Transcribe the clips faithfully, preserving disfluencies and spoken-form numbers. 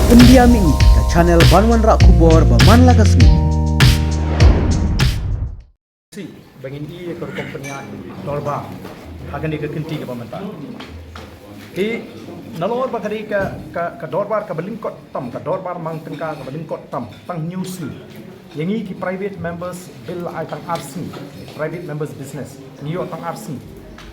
Pyndiam ïa ka channel ban wanrah khubor ba man la ka sngi. Shi ba ngin ïoh ka rukom pynïaid dorbar ha kane ka kynti kaba mynta. Te nalor ba ka dei ka, ka, ka dorbar kaba lyngkot tam, ka dorbar mang tyngka kaba lyngkot tam tang hynñiew sngi. Ïa ngi ki private members bill ai tang ar sngi, private members business ngi ïoh tang ar sngi.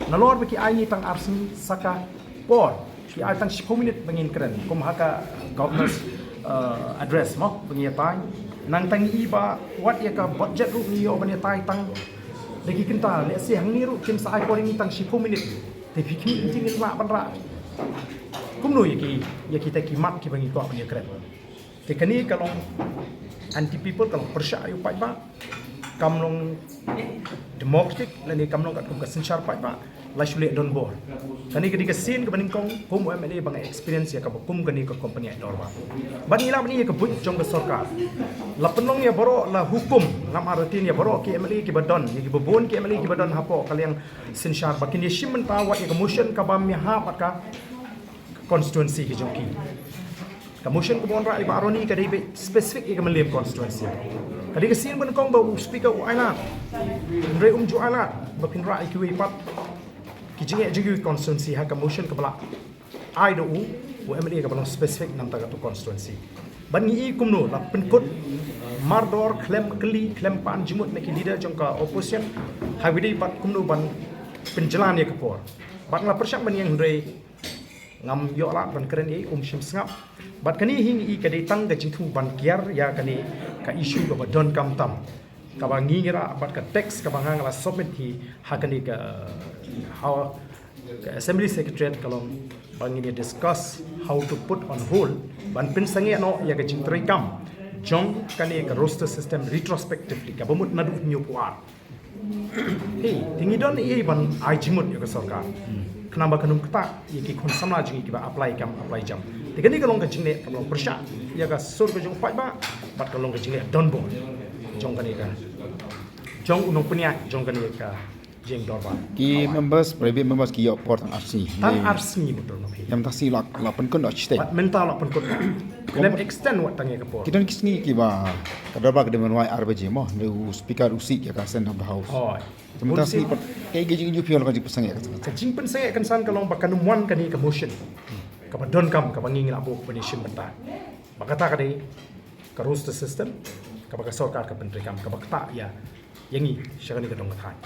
Nalor ba ki ai ngi tang ar sngi, sa ka por ki ai tang shiphew minit ba ngin kren kum ha ka governor's, uh, address mo ba ngi ïatai. Nangta ngi i ba wat ïa ka budget ruh ngi ïoh ban ïatai tang da ki kynta, lehse hangne ruh kin sa ai por ïa ngi tang shiphew minit. Te phi khmih, ngin lah ban rah kumno ïa ki, ïa kita ki mat kiba ngi kwah ban ïakren. Te kane ka long anti people, ka long pyrshah ïa u paidbah, kam long democratic lane kam long katkum ka synshar paidbah. La shu leh donbor. Kane ka dei ka sien kaba nyngkong kum u M L A ba nga experience ïa kaba kum kane ka company dorbar. Bad ngi lah ban ïa ka buit jong ka sorkar. La pynlong ïa baroh, la hukum, ngam artatien ïa baroh ki M L A kiba don, ïa kiba bun ki M L A kiba don hapoh ka liang synshar ba kin ïa shim bynta wat ïa ka motion kaba mih ha bad ka constituency ka jong ki. Ka motion kaba wanrah ïa i Bah Ronnie ka dei beit specific ïa ka Mylliem constituency. Ka dei ka sien ba nyngkong ba u speaker u ai lad, hynrei um ju ai lad ba phin rah ïa kiwei pat ki jingeh jong ki constituency ha ka motion kaba la ai da u, u M L A kaba long specific na bynta katu constituency. Bad ngi i kumno la pynkut mardor, khlem kylli, khlem pan jingmut na ki leader jong ka opposition ha kaba dei bad kumno ban pynjlan ïa ka por. Bad nga la pyrshang ban ïeng hynrei ngam ïoh lad ban kren ei, um shym sngap. Bad kane hi ngi i ka dei tang ka jingthmu ban kiar ïa kane ka issue kaba donkam tam, kaba ngi ngi rah bad ka text kaba nga nga la submit hi ha kane ka, ha ka Assembly Secretariat, ka long ba ngin ïa discuss how to put on hold ban pynsangeh noh ïa ka jingtrei kam jong kane ka roster system retrospectively kaba mut naduh hynñiewphew ar. Hei, te ngi don ei ban ai jingmut ïa ka sorkar. Khnang ba kan ym ktah ïa ki khun samla jong ngi kiba apply kam, apply jam. Te kane ka long ka jingleh kaba long pyrshah ïa ka sur ka jong u paidbah bad ka long ka jingleh donbor jong kane ka, jong u nongpynïaid jong kane ka jingdorbar. Ki members, private members ki ïoh por tang ar sngi. Tang ar sngi, betul, no, phi. Ym tang sngi la, la pynkut noh shisha. Bad mynta la pynkut noh. Khlem extend wat tang ïa ka por. Ki don ki sngi kiba ka dorbar ka dei ban wai ar baje mo, ne u speaker u sih ïa ka session of the house. Hooid. Te mynta sngi pat, kaei ka jingïohi phi ïa la ka jingpynsangeh ka sngi? Ka jingpynsangeh kan san ka long ba kan ym wan kane ka motion kaba donkam kaba ngi ngi la buh ban ïa shim bynta. Ba kata ka dei ka roster system kaba ka sorkar ka pyntreikam kaba ktah ïa, ïa ngi sha kane ka dong ka thaiñ.